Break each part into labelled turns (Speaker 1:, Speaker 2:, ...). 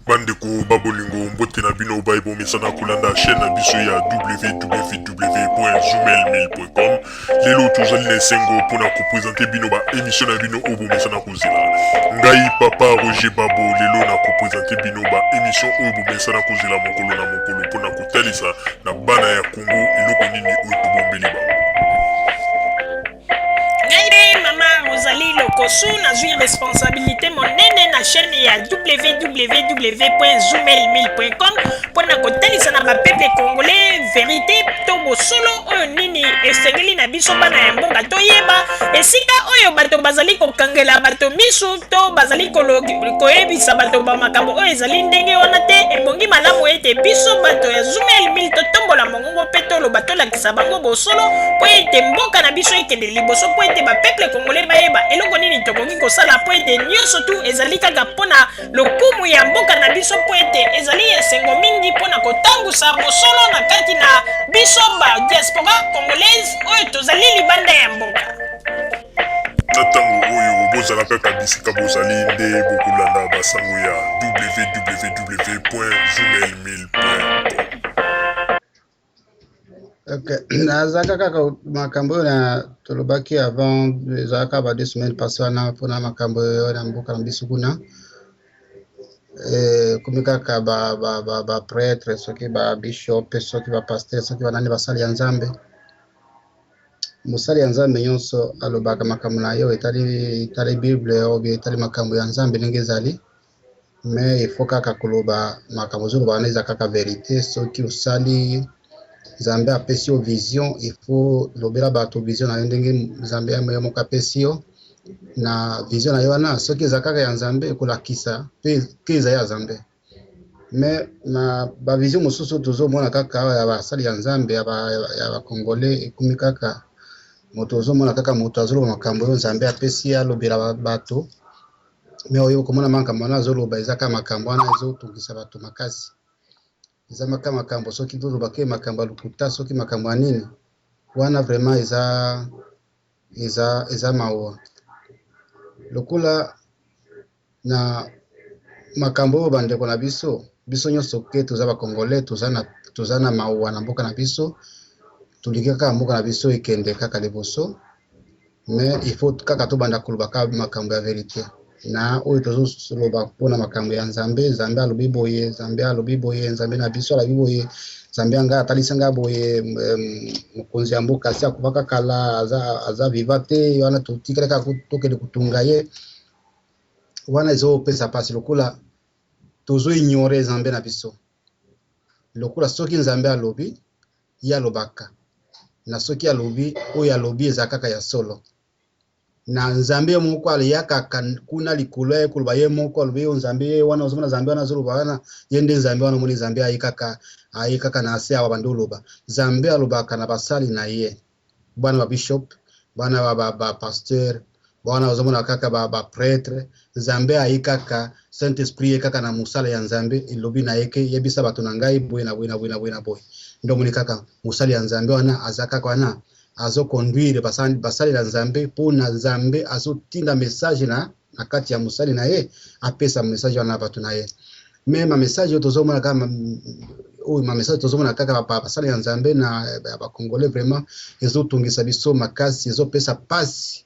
Speaker 1: Bandeko ba bolingo, mbote na bino baye bomesana kolanda chaîne na biso ya www.zoomail1000.com. Lelo tozali na esengo mpona kopresente bino ba émission na bino oyo bomesana kozela. Ngai papa Roger Babo lelo na kopresente bino ba émission oyo bomesana kozela mokolo na mokolo mpona kotalisa na bana ya Congo eloko nini oyo tobombeli bango.
Speaker 2: Ngai nde mama Rosalie Lokosu, nazwi responsabilité monene na chaîne ya www.zoomail1000.com mpo na kotalisa na bapeuple congolais verité to bosolo oyo nini esengeli na biso bana ya mboka toyeba esika oyo bato bazali kokangela bato misu to bazali koyebisa bato bamakambo oyo ezali ndenge wana te. Ebongi malamu ete biso bato ya Zoomail 1000 totombola mongongo mpe toloba, tolakisa bango bosolo mpo ete mboka na biso ekende liboso, mpo ete bapeuple congolais bayeba eloko nini tokoki kosala, mpo ete nyonso tu ezali kaka mpo na lokumu ya mboka na biso, mpo ete ezali esengo mingi mpo na kotambusa bosolo na kati na biso ba diaspora congolaise oyo tozali libanda ya mboka.
Speaker 1: Na ntango oyo bozala kaka bisika bozali nde bokolanda basango ya www.zoomail1000.com.
Speaker 3: Ok, nazalaka kaka makambo oyo na tolobaki avant, ezalaka ba 2 semaines passé wana, mpona makambo oyo na mboka na biso kuna. Komi kaka ba prêtre, soki ba bishop, soki ba pasteur, soki banani, basali ya Nzambe. Mosali ya Nzambe nyonso alobaka makambo na yo etali Bible oyo, etali makambo ya Nzambe ndenge ezali. Mais il faut kaka koloba makambo ozoloba wana eza kaka vérité. Soki osali, Nzambe apesi yo vision, il faut lobela bato vision na yo ndenge Nzambe yo moko apesi yo na vision na yo wana. Soki eza kaka ya Nzambe, ekolakisa mpe ke eza ya Nzambe. Mais na bavision mosusu tozomona kaka awa ya basali ya Nzambe ya bacongolais, ekomi kaka moto ozomona kaka moto azoloba makambo oyo Nzambe apesi ye alobela bato. Mais oyo okomona makambo wana azoloba eza kaka makambo wana ezotungisa bato makasi. Eza kaka makambo, soki toloba ke makambo ya lokuta, soki makambo ya nini wana, vraiment eza mawa. Lokola na makambo oyo bandeko na biso, biso nyonso ke toza bacongolais, toza na mawa na mboka na biso. Tolingi kaka mboka na biso ekende kaka liboso, mais il faut kaka tobanda koloba kaka makambo ya vérité na oyo tozoloba mpona makambo ya Nzambe. Nzambe alobi boye, Nzambe alobi boye, Nzambe na biso alobi boye, Nzambe ya ngai atalisi ngai boye, mokonzi ya mboka asi akufaka kala, aza vivant te. Wana totikali kaka tokende kotunga ye wana, ezopesa mpasi lokola tozoignore Nzambe na biso. Lokola soki Nzambe alobi, ye alobaka na soki alobi, oyo alobi eza kaka ya solo na Nzambe. Ye moko aleyakaka kuna likolo, ye koloba, ye moko alobi yo Nzambe ye wana. Ozomona Nzambe wana azoloba wana, ye nde Nzambe wana. Omoni Nzambe aye kaka, aye kaka na se awa, bandi oloba. Nzambe alobaka na basali na ye, bana ba bishop, bana ba pasteur wana, ozomona kaka ba prêtre. Nzambe aye kaka, Saint Esprit ye kaka na mosala ya Nzambe elobi na ye ke yebisa bato na ngai boye na boye na boye na boye na boye. Nde omoni kaka mosali ya Nzambe wana aza kaka wana, azoconduire basali ya Nzambe, mpona Nzambe azotinda message na kati ya mosali na ye, apesa message wana na bato na ye. Mais ma message oyo tozomona kaka, oyo ma message tozomona kaka basali ya Nzambe na ya bacongolais, vraiment ezotungisa biso makasi, ezopesa pasi.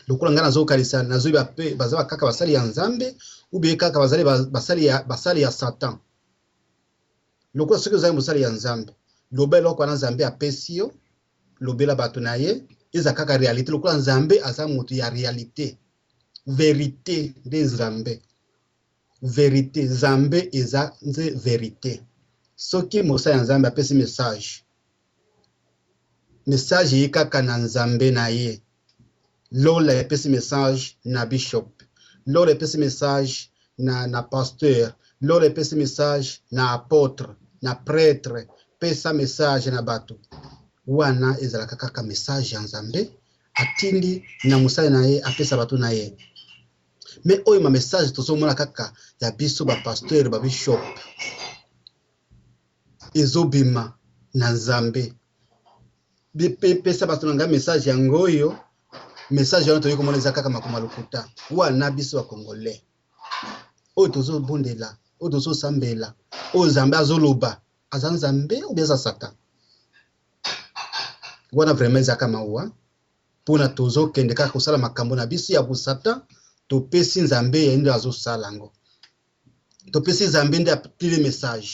Speaker 3: Lokola ngai nazokanisa, nazoyeba mpe baza kaka basali ya Nzambe ou bien kaka bazali basali ya Satan. Lokola soki ozali mosali ya Nzambe, loba eloko wana Nzambe apesi yo, lobela bato na ye, eza kaka réalité. Lokola Nzambe aza moto ya réalité, vérité nde Nzambe, vérité. Nzambe eza nde vérité. Soki mosali ya Nzambe apesi message, message ye kaka na Nzambe na ye. Lola epesi message na bishop, lola epesi message na pasteur, lola epesi message na apôtre, na prêtre, pesa message na bato wana. Ezalaka kaka message ya Nzambe atindi na mosali na ye apesa bato na ye. Mais oyo ma message tozomona kaka ya biso bapasteur, babishop, ezobima na Nzambe pesa bato na ngai message yango oyo, message wana toyei komona eza kaka makoma lokuta wana. Biso bacongolais oyo tozobondela. Oyo tozosambela, oyo Nzambe azoloba, aza Nzambe ou bien aza Satan? Wana vraiment ezalaka mawa mpona tozokende kaka kosala makambo na biso ya bosatan. Topesi Nzambe ye nde azosala yango, topesi Nzambe nde atindi message.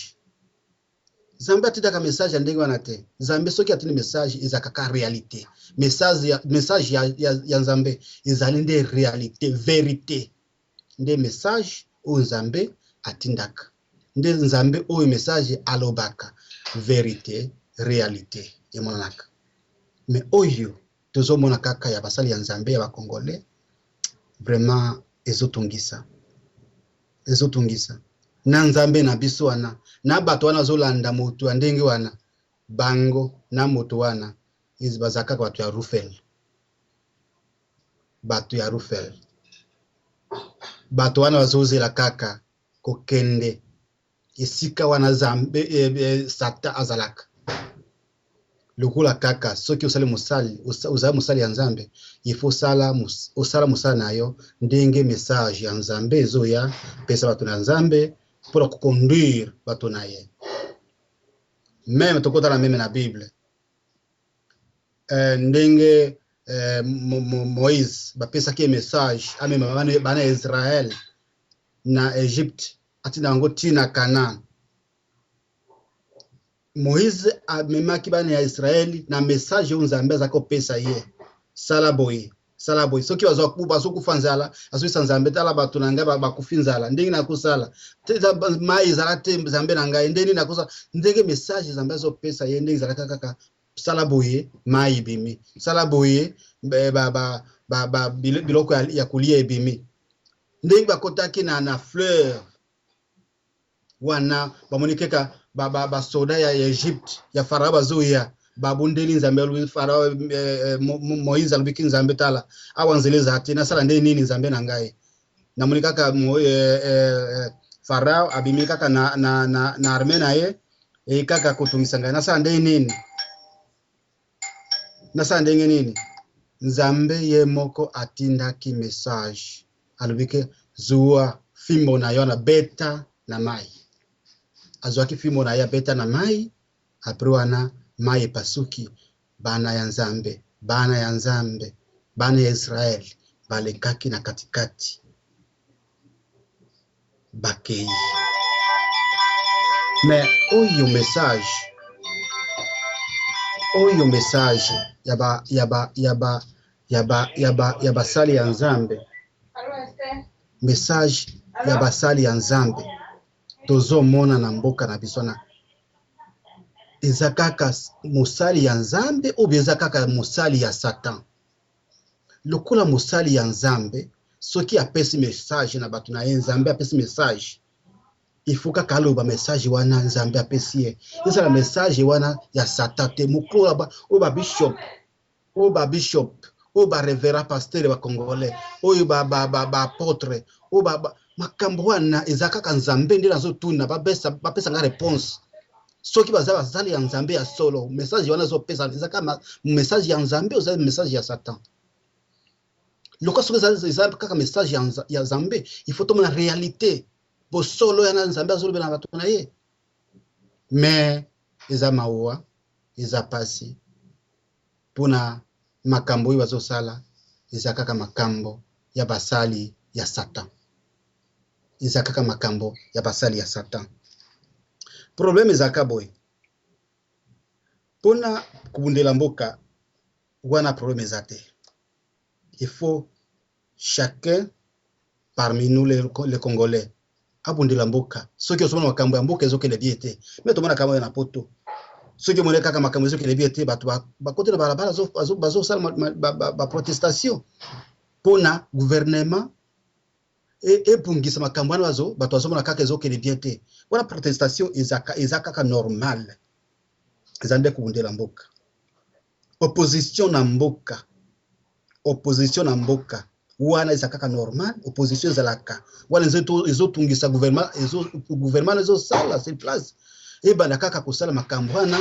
Speaker 3: Nzambe atindaka message ya ndenge wana te. Nzambe soki atindi message, ezalaka kaka réalité. Message ya Nzambe ezali nde réalité, vérité. Nde message oyo Nzambe atindaka, nde Nzambe oyo message alobaka vérité, réalité emonanaka. Mais oyo tozomona kaka ya basali ya Nzambe ya bacongolais, vraiment ezotungisa, ezotungisa na Nzambe na biso wana, na bato wana azolanda moto ya ndenge wana. Bango na moto wana baza kaka bato ya rufel, bato ya rufel. Bato wana bazozela kaka kokende esika wana Nzambe Satan azalaka. Lokola kaka soki osali mosali, ozali mosali ya Nzambe, il faut osala mosala na yo ndenge message ya Nzambe ezoya pesa bato na Nzambe mpona koconduire bato na ye. Même tokotala même na Bible, ndenge Moïse bapesaki ye message amema bana ya Israel na Egypte, atinda yango ntina Canaan. Moïse amemaki bana ya Israeli na message oyo Nzambe azalaki kopesa ye: sala boye, sala boye. Soki bazokufa nzala, azoyisa Nzambe: tala bato na ngai bakufi nzala, ndenge nakosala? Mai ezala te, Nzambe na ngai, ndenge nini nakosala? Ndenge message Nzambe azopesa ye, ndenge ezalaka kaka: sala boye, mai ebimi, sala boye, biloko ya kolia ebimi. Ndenge bakotaki na fleuve wana, bamoni kaka basoda ya Egypte ya Farao bazoya, babundeli Nzambe. Alobi Farao, Moïse alobiki Nzambe: tala awa nzela eza te, nasala nde nini, Nzambe na ngai? Namoni kaka Farao abimi kaka na armée na ye, e kaka kotungisa ngai, nasala nde nini? Nasala ndenge nini? Nzambe ye moko atindaki message, alobi ke zuwa fimbo na yo na beta na mai. Azwaki fimbo na ye, abeta na mai. Après wana mai epasuki. Bana ya Nzambe, bana ya Nzambe, bana ya Israele balekaki na katikati, bakei. Mais oyo message, oyo message ya ba ya ba ya ba ya ba ya ba ya basali ya Nzambe, message ya basali ya Nzambe tozomona na mboka na biso na eza kaka mosali ya Nzambe oyo eza kaka mosali ya Satan. Lokola mosali ya Nzambe soki apesi message na bato na ye, Nzambe apesi message, il faut kaka aloba message wana Nzambe apesi ye, ezala message wana ya Satan te. Mokolo oyo babishop, oyo babishop, oyo barévérend pasteur bacongolais, oyo baapôtre, oyo makambo wana eza kaka Nzambe nde nazotuna, bapesa nga réponse. Soki baza basali ya Nzambe ya solo, message wana ezopesa eza kaka message ya Nzambe, oza message ya Satan? Lokola soki eza kaka message ya Nzambe, il faut tomona réalité, bosolo yana Nzambe azolobela na bato na ye. Mais eza mawa, eza pasi mpona makambo oyo bazosala. Eza kaka makambo ya basali ya Satan, eza kaka makambo ya basali ya Satan. Problème ezalaka boye: mpona kobundela mboka wana, problème eza te. Il faut chacun parmi nous les Congolais abundela mboka. Soki ozomona makambo ya mboka ezokende bien te, mais tomona kama na Poto, soki omoni kaka makambo ezokende bien te, bato bakoti na balabala, bazosala baprotestation mpona gouvernement ebungisa makambo wana. Bato bazomona kaka ezokende bien te wana, protestation eza kaka normal, eza nde kobundela mboka. Opposition na mboka, opposition na mboka wana eza kaka normal. Opposition ezalaka wana, ezotungisa gouvernement. Gouvernement ezosala sur place, ebanda kaka kosala makambo wana,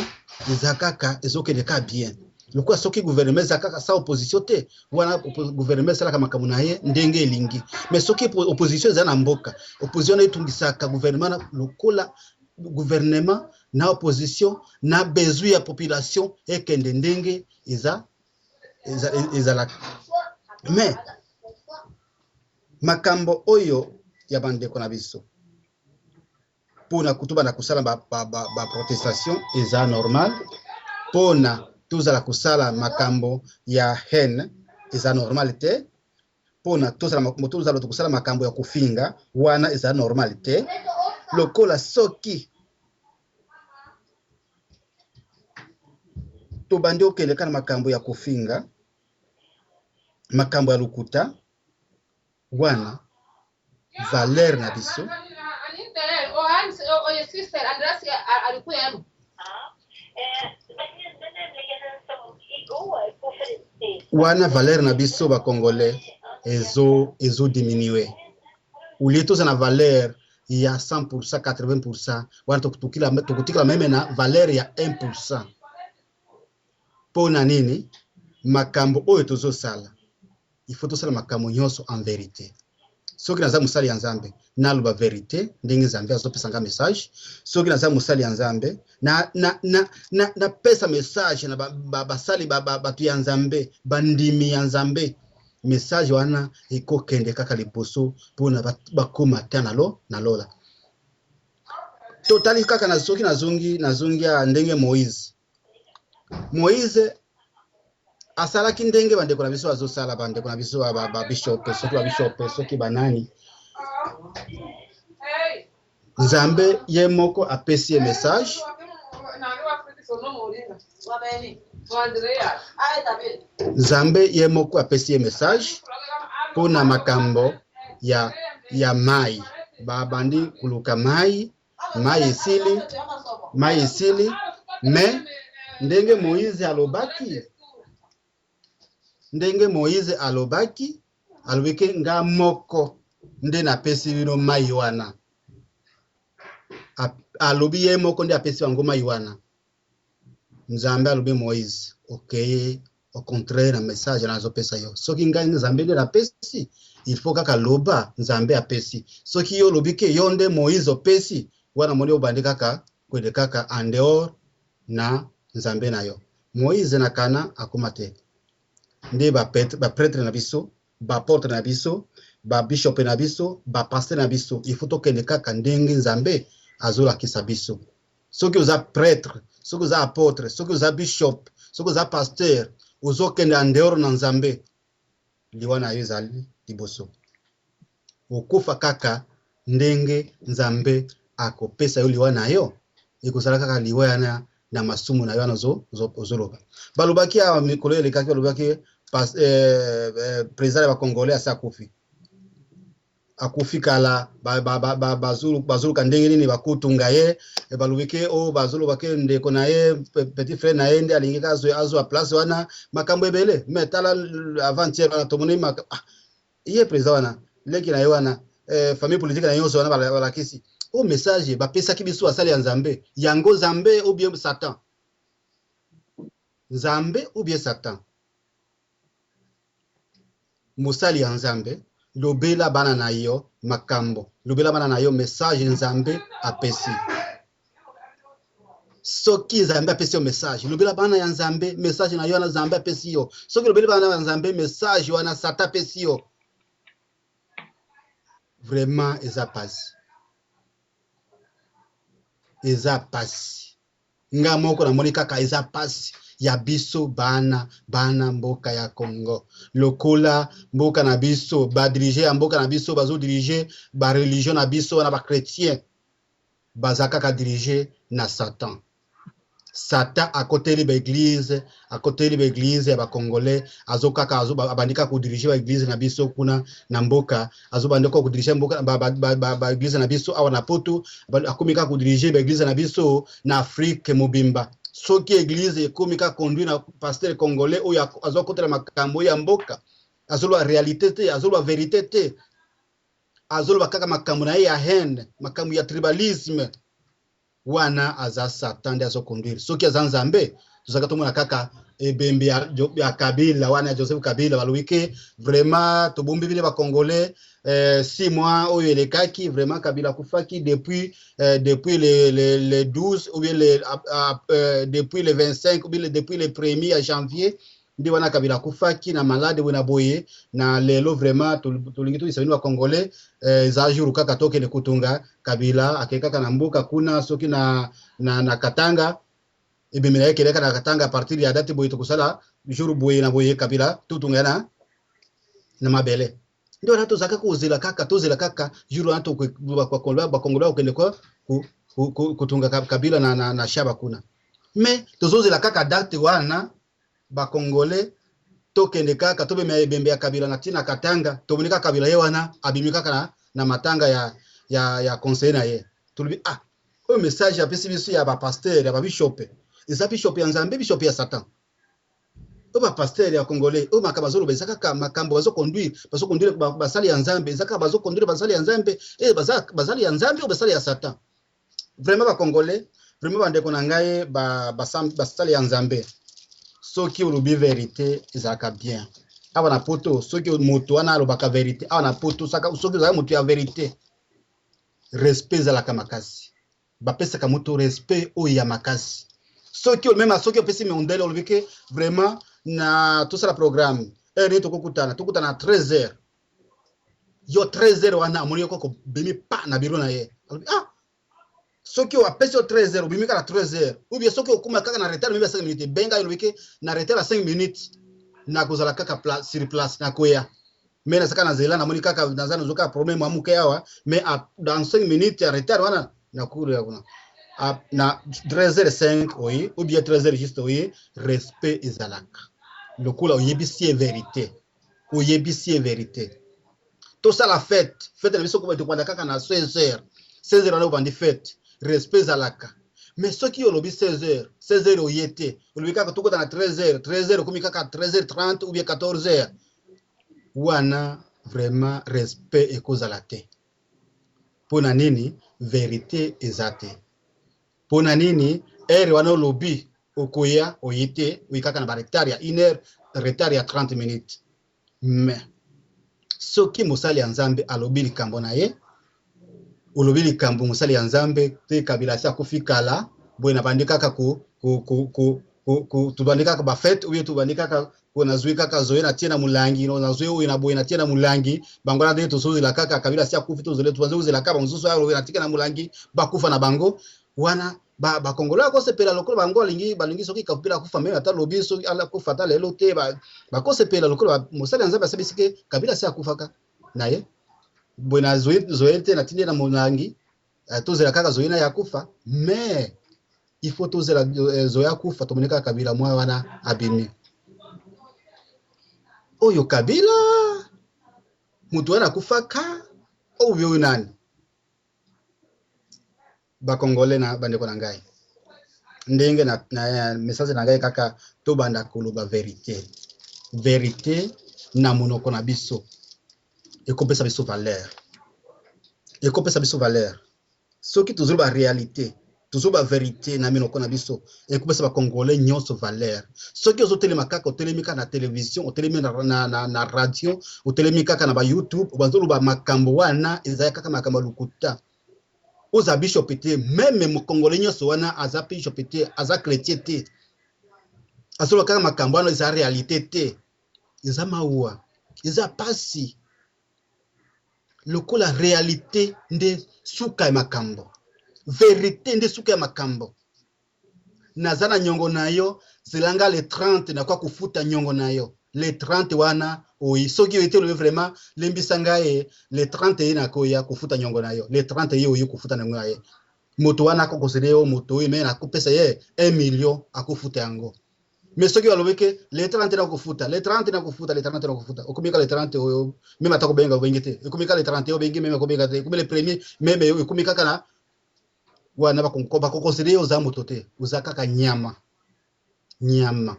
Speaker 3: eza kaka ezokende ka bien. Lokola soki gouvernement eza kaka sa opposition te, wana gouvernement esalaka makambo na ye ndenge elingi. Mais soki opposition eza na mboka, opposition na etungisaka gouvernement lokola gouvernement na opposition na besoin ya population ekende ndenge eza ezalaka. Mais makambo oyo ya bandeko na biso pona tobanda kosala ba, ba, ba, ba protestation eza normal, pona tozala kosala makambo ya haine eza normal te, pona tozala tozala kosala makambo ya kofinga wana eza normal te. Lokola soki tobandi okende kaka na makambo ya kofinga, makambo ya lokuta wana valeur na biso. Wana valeur na biso ba congolais ezo ezo diminuer. Au lieu toza na valeur ya 100%, 80%, wana tokotikala meme na valeur ya 1%. Mpo na nini? Makambo oyo tozosala, il faut tosala makambo nyonso en verite. Soki naza mosali ya Nzambe, naloba verite ndenge Nzambe azopesa nga message. Soki naza mosali ya Nzambe, na na na na napesa message na basali ba, ba, bato ya Nzambe, bandimi ya Nzambe. Message wana ekokende kaka liboso mpona bakoma ta na lo na lola. Totali kaka na soki nazongi nazongi ya ndenge Moïse. Moïse asalaki ndenge bandeko na biso bazosala, bandeko na biso ba, ba bishop, soki ba bishop, soki banani. Nzambe ye moko apesi ye message. Nzambe ye moko apesi ye message mpo na makambo ya, ya mai. Babandi koluka mai, mai esili, mai esili, me ndenge Moïse alobaki, ndenge Moïse alobaki, alobaki nga moko nde napesi bino mai wana. Alobi ye moko nde apesi bango mai wana. Nzambe alobi Moïse, okeye au contraire na message nazopesa yo. Soki ngai Nzambe nde napesi, il faut kaka loba Nzambe apesi. Soki yo olobi ke yo nde Moïse opesi, wana moni obandi kaka kwende kaka en dehors na Nzambe na yo. Moïse na Kana akoma te. Nde ba prêtre na biso, ba apôtre na biso, ba bishop na biso, ba pasteur na biso, il faut tokende kaka ndenge Nzambe azolakisa biso. Soki oza prêtre, soki oza apôtre, soki oza bishop, soki oza pasteur, ozokende en dehors na Nzambe, liwa na yo ezali liboso. Okufa kaka ndenge Nzambe akopesa yo liwa na yo, ekozala kaka liwa yana na masumu na yo wana ozoloba. Balobaki awa mikolo elekaki, balobaki président ya ba Congolais asi akufi. Akufi kala, bazoluka ndenge nini bakutunga ye. Balobi ke o bazoloba ke ndeko na ye, petit frère na ye nde alingi ka azwa place wana, makambo ebele. Mais tala avant-hier wana tomoni ye président wana, leki na ye wana, famille politique na ye nyonso wana balakisi o message bapesaki biso basali ya Nzambe yango, Nzambe ou bien Satan, Nzambe ou bien Satan. Mosali ya Nzambe, lobela bana na yo makambo, lobela bana na yo message Nzambe apesi. Soki Nzambe apesi yo message, lobela bana ya Nzambe message na yo wana Nzambe apesi yo. Soki lobeli bana ya Nzambe message wana Satan apesi yo, vraiment eza pasi, eza pasi. Nga moko namoni kaka eza pasi ya biso bana bana mboka ya Congo. Lokola mboka na biso, ba dirige ya mboka na biso bazo dirige ba religion na biso wana, ba chrétien baza kaka dirige na Satan. Satan akoteli ba église, akoteli ba église ya ba Congolais, azo kaka azo abandi kaka kodirige ba église na biso kuna na mboka, azobandi kaka kodirige mboka ba, ba, ba, ba, ba église na biso awa na poto, akomi kaka kodirige ba église na biso na Afrique mobimba. Soki église ekomi kaka conduit na pasteur congolais oyo azokotela makambo ya mboka, azoloba réalité te, azoloba vérité te, azoloba kaka makambo na ye ya haine, makambo ya tribalisme, wana aza Satan nde azoconduire. Soki aza Nzambe, Tozalaka tomona kaka ebembe ya Kabila wana, ya Joseph Kabila. Balobi ke vraiment tobombi bino Bacongolais 6 mois oyo elekaki. Vraiment, Kabila akufaki depuis le 12 ou bien depuis le 25 ou bien depuis le 1er ya janvier nde wana Kabila akufaki na malade boye na boye. Na lelo vraiment tolingi toyisa bino Bacongolais, eza jour kaka tokende kotunga Kabila. Akei kaka na mboka kuna, soki na Katanga, ebembe na ye ekeleka na Katanga. À partir ya date boye, tokosala jour boye na boye, Kabila totunga ye na mabele. Nde wana tozalaka kozela kaka, tozela kaka jour wana Bakongolais bakokende kotunga Kabila na Shaba kuna. Mais tozozela kaka date wana, Bakongolais tokende kaka tobema ebembe ya Kabila na ntina Katanga. Tomoni kaka Kabila ye wana abimi kaka na matanga ya conseiller na ye. Tolobi: "Ah, oyo message apesi biso ya bapasteur, ya babishop, eza bishop ya Nzambe, bishop ya Satan?" Oyo bapasteur ya Congolais oyo, makambo azoloba eza kaka makambo bazoconduire basali ya Nzambe, eza kaka bazoconduire basali ya Nzambe, bazali ya Nzambe oyo basali ya Satan? Vraiment Bacongolais, vraiment bandeko na ngai basali ya Nzambe, soki olobi vérité, ezalaka bien. Awa na Poto, soki moto wana alobaka vérité, awa na Poto, soki ozalaka moto ya vérité, respect ezalaka makasi, bapesaka moto respect oyo ya makasi. Soki même soki opesi mondele, olobi ke vraiment na tosala programme, heure nini tokokutana? Tokutana na 13 heures. Yo 13 heures wana amoni yo kaka obimi pa na biro na ye, alobi: "Ah." Soki apesi yo 13 heures, obimi kaka na 13 heures, ou bien soki okóma kaka na retard maybe ya 5 minutes, ebenga yo, olobi ke na retard ya 5 minutes, nakozala kaka sur place, nakoya, mais nazaka na nzela, namoni kaka naza nazo kaka problème ya moke awa, mais dans 5 minutes ya retard wana nakuria kuna na 13h05 oye, ou bien 13h juste oye. Respect ezalaka lokola oyebisi ye vérité, oyebisi ye vérité. Tosala fête, fête na biso tokobanda kaka na 16 heures. 16 heures wana obandi fête, respect ezalaka. Mais soki olobi 16 heures, 16 heures oye te, olobi kaka tokota na 13 heures, 13 heures okomi kaka 13 heures 30 ou bien 14 heures, wana vraiment respect ekozala te. Mpo na nini? Vérité eza te. Mpo na nini? Heure wana olobi okoya, oye te, oyi kaka na baretard ya 1 heure, retard ya 30 minutes. Mais soki mosali ya Nzambe alobi likambo na ye, olobi likambo, mosali ya Nzambe te, Kabila asi akufi kala boye, na bandi kaka ku tobandi kaka bafête oyo, tobandi kaka nazwi kaka zoye, natie na molangi, nazwi oyo na boye, natie na molangi. Bango wana ndenge tozozela kaka Kabila asi akufi, tozela, tubanze kozela kaka bamosusu oyo natika na molangi bakufa na bango wana. Bakongolo akosepela lokola bango balingi soki Kabila akufa, même ata lobi, soki akufa ata lelo te, bakosepela lokola mosali ya Nzambe asabisi ke Kabila asi akufaka na ye boye, na zoye te, natindi na molangi, tozela kaka zoye na ye akufa. Mais il faut tozela zoye akufa, tomoni kaka Kabila mwa wana abimi. Oyo Kabila moto wana akufaka oyo, oyo nani? Bakongole na bandeko na ngai, ndenge na message na ngai kaka, tobanda koloba vérité. Vérité na monoko na biso ekopesa biso valeur, ekopesa biso valeur. Soki tozoloba réalité, tozoloba vérité na minoko na biso, ekopesa Bakongolais nyonso valeur. Soki ozotelema kaka, otelemi kaka na télévision, otelemi na radio, otelemi kaka na baYouTube, bazoloba makambo wana, ezali kaka makambo ya lokuta. Oza bishop te, même mokongolais nyonso wana aza bishop te, aza chrétien te, azoloba kaka makambo wana, eza réalité te. Eza mawa, eza pasi. Lokola réalité nde suka ya makambo, vérité nde suka ya makambo. Naza na nyongo na yo, zelanga le 30, nakoka kofuta nyongo na yo le 30 wana. Oyi soki oye te, olobi: "Vraiment, lembisa ngai, le 30 ye nakoya kofuta nyongo na yo." Le 30 ye oyi kofuta nyongo na ye. Moto wana akokosele yo moto oyo me nakopesa ye 1 million, akofuta yango. Mais soki balobi ke le 30 nakofuta, le 30 nakofuta, le 30 nakofuta, okomi ka le 30 oyo, même ata kobenga obengi te. Ekomi ka le 31, obengi, même kobenga te. Ekomi le premier, même ekomi kaka na wana, bakokosele yo oza moto te, oza kaka nyama, nyama.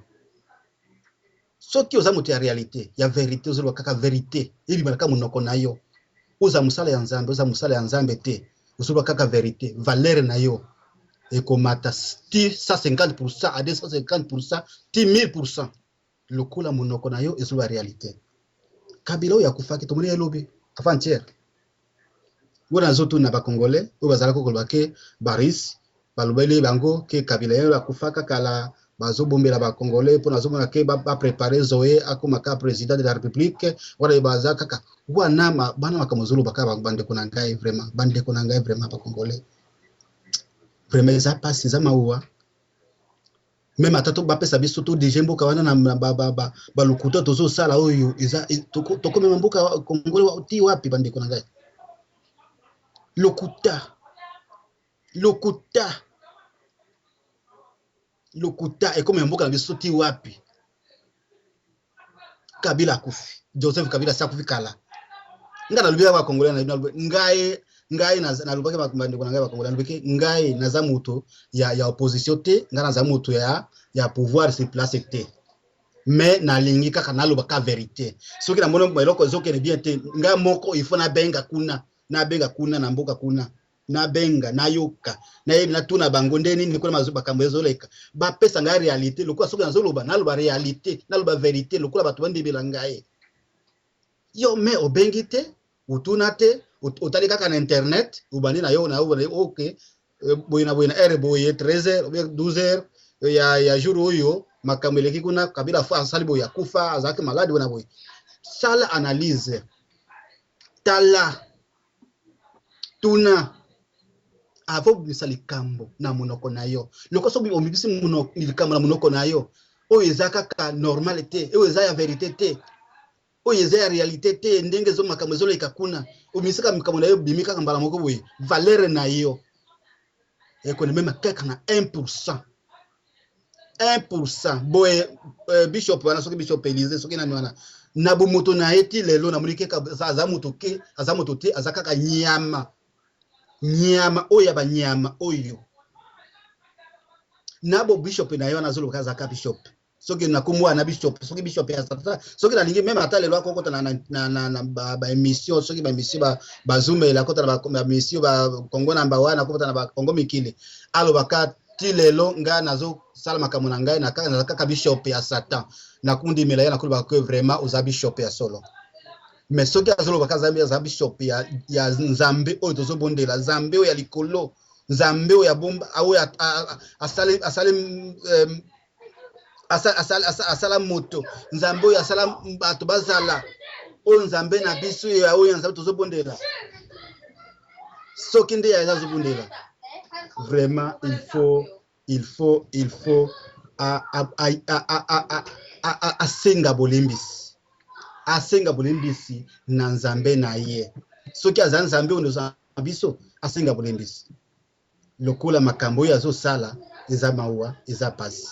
Speaker 3: Soki oza moto ya réalité, ya vérité, ozoloba kaka vérité, ebimaka monoko na yo. Oza mosala ya Nzambe, oza mosala ya Nzambe te, ozoloba kaka vérité, valeur na yo. Ekomata ti 150% à 250% ti 1000% lokola monoko na yo ezoloba réalité. Kabila oyo akufaki, tomoni ye lobi avant-hier. Wana nazotuna bacongolais oyo bazalaki koloba ke baris balobeli bango ke Kabila ye akufaka kala, bazobombela bacongolais mpo nazomona ke baprépare Zoe akoma ka président de la République. Wana baza kaka wana bana makambo ozoloba kaka. Bandeko na ngai, vraiment, bandeko na ngai, vraiment, bacongolais, vraiment, eza mpasi, eza mawa. Même ata bapesa biso to DG mboka wana na balokuta tozosala oyo, eza tokomema mboka Congolais ti wapi? Bandeko na ngai, lokuta, lokuta, lokuta ekomema mboka na biso ti wapi? Kabila akufi, Joseph Kabila si akufi kala. Ngai nalobi ya bacongolais, ngai nalobaki, bandeko na ngai bacongolais, nalobaki ngai naza moto ya opposition te, ngai naza moto ya pouvoir sur place te, mais nalingi kaka naloba ka vérité. Soki namoni eloko ezokende bien te, ngai moko il faut nabenga kuna, nabenga kuna na mboka kuna, nabenga, nayoka, nayebi, natuna bango nde nini kuna makambo ezoleka, bapesa ngai réalité. Lokola soki nazoloba, naloba réalité, naloba vérité lokola bato bandebela ngai. Yo me obengi te, otuna te, otali kaka na internet, obandi na yo na ok, boye na boye, na heure boye, 13 heures ou 12 heures ya jour oyo, makambo eleki kuna, Kabila fo asali boye, akufa, azalaki malade, boye na boye. Sala analyse, tala, tuna avant obimisa likambo na monoko na yo. Loko soki obimisi likambo na monoko na yo oyo eza kaka normal te, oyo eza ya vérité te, oyo eza ya réalité te, ndenge ezo makambo ezoleka kuna, obimisaka makambo na yo, obimi kaka mbala moko boye, valeur na yo ekoni même kaka na 1%, 1% boye. Bishop wana, soki bishop Élysée, soki nani wana, na bomoto na ye ti lelo namoni ke aza moto ke aza moto te, aza kaka nyama, nyama oyo ya banyama oyo. Na bo bishop na ye wana azoloba azalaka bishop, soki nakombo wana bishop, soki bishop ya tata, soki nalingi même ata lelo akokota na baémission, soki baémission bazumela, akota na baémission bakongo namba wana, akokota na bakongo mikili, alobaka ti lelo ngai nazosala makambo na ngai, naza kaka bishop ya Satan. Nakundimela ye, nakoloba ke vraiment oza bishop ya solo. Mais soki azolobaka aza bishop ya Nzambe oyo tozobondela, Nzambe oyo ya likolo, Nzambe oyo ya bomba, oyo asali asala moto, Nzambe oyo asala bato bazala, oyo Nzambe na biso, oyo Nzambe tozobondela, soki nde azobondela vraiment, il faut asenga bolimbisi, asenga bolimbisi na Nzambe na ye. Soki aza Nzambe oyo na biso, asenga bolimbisi lokola makambo oyo azosala eza mawa, eza pasi,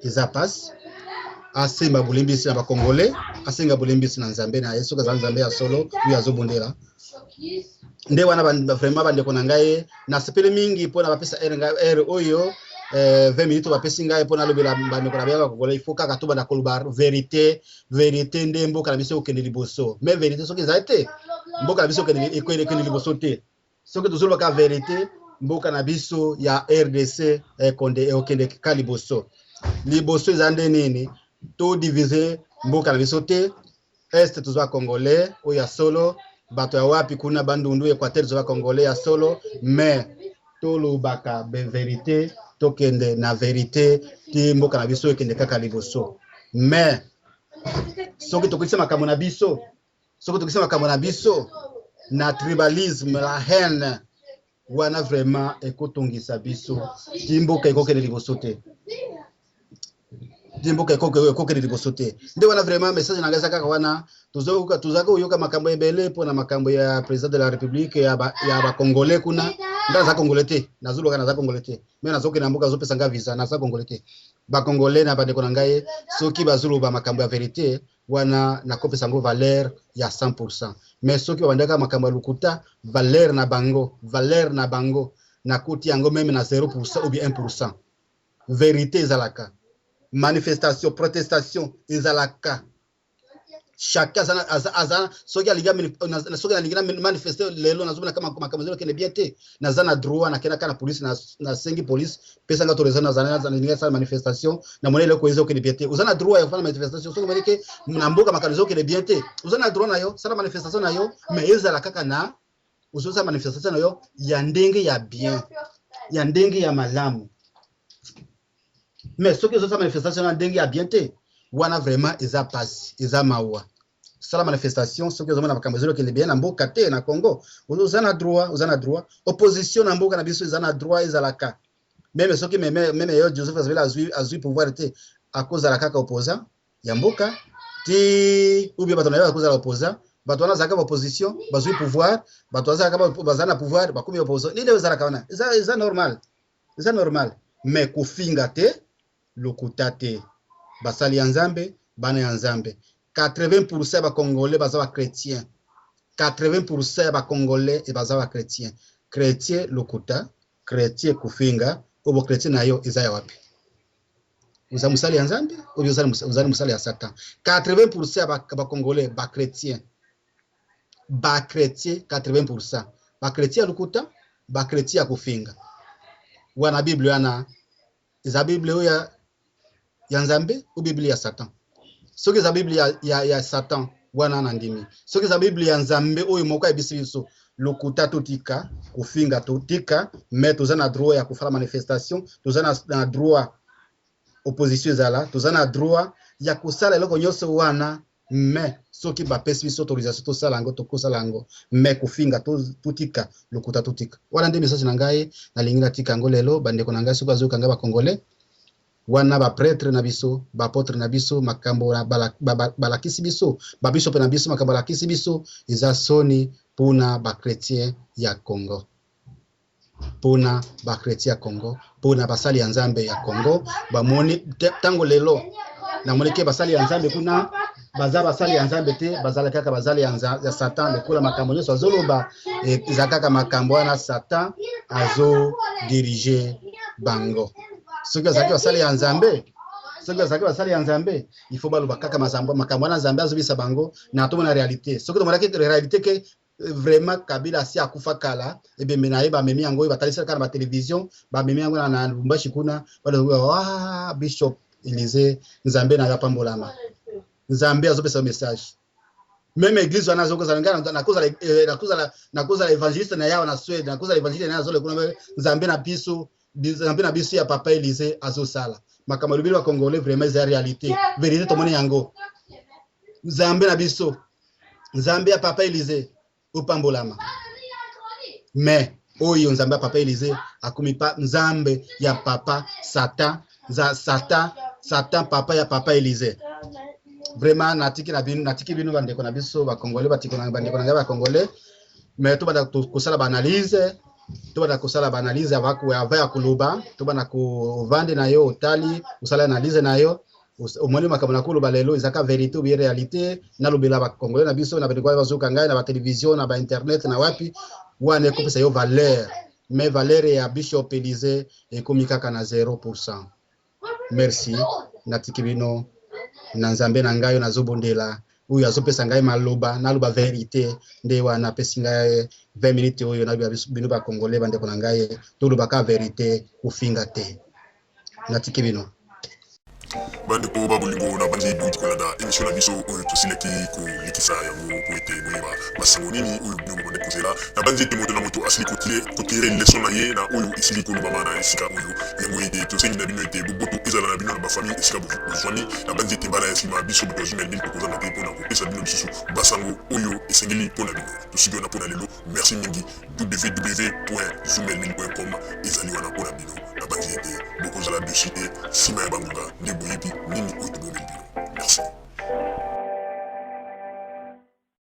Speaker 3: eza pasi. Asenga bolimbisi na bacongolais, asenga bolimbisi na Nzambe na ye, soki aza Nzambe ya solo oyo azobondela. Nde wana vraiment, bandeko na ngai, nasepeli mingi mpona bapesa heure oyo, 20 minutes bapesi ngai mpona alobela bandeko na biso bacongolais. Il faut kaka tobanda koloba vérité. Vérité nde mboka na biso ekokende liboso. Mais vérité soki ezali te, mboka na biso ekende liboso te. Soki tozolobaka vérité, mboka na biso ya RDC ekokende ka liboso. Liboso eza nde nini? Todivise mboka na biso te. Est tozwa congolais oyo ya solo, bato ya wapi kuna, Bandundu, Équateur, tozwa congolais ya solo. Mais tolobaka vérité, tokende na vérité ti mboka na biso ekende kaka liboso. Mais soki tokokisa makambo na biso, soki tokokisa makambo na biso na tribalisme, la haine wana, vraiment ekotongisa biso ti mboka ekokende liboso te, ti mboka ekokende liboso te. Nde wana vraiment message na ngai eza kaka wana. Tozalaki koyoka makambo ebele mpona makambo ya président de la République ya bacongolais kuna. Nga naza congolais te, nazoloka naza congolais te, mais nazokende na mboka, azopesa nga visa, naza congolais te. Bacongolais na bandeko na ngai, soki bazoloba makambo ya vérité wana, nakopesa yango valeur ya 100%. Mais soki babandaka makambo ya lokuta, valeur na bango nakoti yango même na 0% ou bien 1%. Vérité ezalaka, manifestation, protestation ezalaka. Chacun aza aza aza soki alingi soki nalingi na manifeste lelo, nazomona kama makambo ezokende bien te, naza na droit, nakendaka na police, nasengi police pesa nga autorisation, nalingi asala manifestation, namoni eloko ezokende bien te. Oza na droit ya kofanda manifestation. Soki omoni ke na mboka makambo ezokende bien te, oza na droit na yo, sala manifestation na yo, mais ezala kaka na ozosala manifestation na yo ya ndenge ya bien, ya ndenge ya malamu. Mais soki ozosala manifestation na ndenge ya bien te, wana vraiment eza pasi, eza mawa. Sala manifestation soki ozomona makambo ezokende bien na mboka te, na Congo. Oza na droit, oza na droit. Opposition na mboka na biso eza na droit, ezalaka même soki même yo Joseph Kabila azwi pouvoir te, akozala kaka opposant ya mboka ti, ou bien bato na ye bakozala opposant. Bato wana azalaka baopposition, bazwi pouvoir, bato bazalaka, baza na pouvoir, bakomi opposition. Nini ezalaka wana eza normal, eza normal. Mais kofinga te, lokuta te. Basali ya Nzambe, bana ya Nzambe, 80 ya bacongolais baza bachrétien, 80 ya bacongolais baza bachrétien. Chrétien lokuta, chrétien kofinga, oyo bochrétien na yo eza ya wapi? Oza mosali ya Nzambe oyo ozali mosali ya Satan? 80 ya bacongolais bachrétien, bachrétien 80 bachrétien ya lokuta, bachrétien ya kofinga. Wana Bible wana eza Bible oyo ya Nzambe o Bible ya Satan? Soki eza Bible ya Satan, wana na ndimi. Soki eza Bible ya Nzambe oyo moko ayebisi biso lokuta totika, kofinga totika, mais toza na droit ya kosala manifestation, toza na droit opposition ezala, toza na droit ya kosala eloko nyonso wana. Mais soki bapesi biso autorisation tosala yango, tokosala yango. Mais kofinga totika, lokuta totika. Wana nde message na ngai nalingi natika yango lelo, bandeko na ngai. Soki bazoyoka ngai, bacongolais wana, baprêtre na biso, baapôtre na biso, makambo balakisi biso, babishop na biso, makambo balakisi biso eza soni mpona bachrétien ya Congo, mpona bachrétien ya Congo, mpona basali ya Nzambe ya Congo. Bamoni ntango lelo namoni ke basali ya Nzambe kuna baza basali ya Nzambe te, bazala kaka bazali ya Satan. Lokola makambo nyonso azoloba eza kaka makambo wana Satan azodirige bango. Soki bazalaki basali ya Nzambe, soki bazalaki basali ya Nzambe, il faut baloba kaka makambo wana Nzambe azobisa bango na tomona réalité. Soki tomonaki réalité ke vraiment Kabila asi akufa kala, ebembe na ye bamemi yango oyo batalisaka na batelevizio, bamemi yango na Lubumbashi kuna, baloba: "Bishop Élysée, Nzambe na yo apambolama, Nzambe azopesa message." Même église wana azokozala, ngai nakozala évangéliste na yawa na Suède, nakozala évangéliste na ye azola kuna. Nzambe na biso, Nzambe na biso ya papa Élysée azosala makambo alobeli bacongolais, vraiment eza réalité, vérité, tomoni yango. Nzambe na biso, Nzambe ya papa Élysée opambolama. Mais oyo Nzambe ya papa Élysée akomi pa Nzambe ya papa Satan, za Satan, Satan papa ya papa Élysée. Vraiment natiki na bino, natiki bino bandeko na biso bacongolais, batiko na bandeko na ngai bacongolais. Mais tobanda kosala baanalyse, tobanda kosala baanalyse avant ya koloba. Tobanda kovande na yo, otali, osala analyse na yo, omoni makambo na koloba lelo ezaka vérité ou bien réalité. Nalobela bacongolais na biso na bandeko bazoka ngai na batelevizio, na bainternet, na wapi wana, ekopesa yo valeur. Mais valeur ya bishop Élysée ekomi kaka na 0. Merci, natiki bino na Nzambe na ngai oyo nazobondela, oyo azopesa ngai maloba naloba vérité. Nde wana apesi ngai 20 minutes oyo naloba bino bacongolais, bandeko na ngai, tolobaka vérité, kofinga te. Natiki bino.
Speaker 1: Bandeko ba bolingo, na bandi bouti kolanda émission na biso oyo tosilaki kolekisa yango po ete boyeba basango nini oyo bino bobandi kozela. Na bandi ete moto na moto asili kotirer leçon na ye na oyo esili kolobama na esika oyo. Yango ete tosengi na bino ete boboto ezala na bino na bafamille esika bozwami. Na bandi ete mbala ya nsima, biso bato ya Zumelmil tokozanga te mpona kopesa bino lisusu basango oyo esengeli mpo na bino. Tosiki wana mpo na lelo. Merci mingi. www.zumelmil.com ezali wana mpo na bino. Na bandi ete bokozala dessus te nsima ya bangonga nde boyebi nini oyo tobomeli bino. Merci.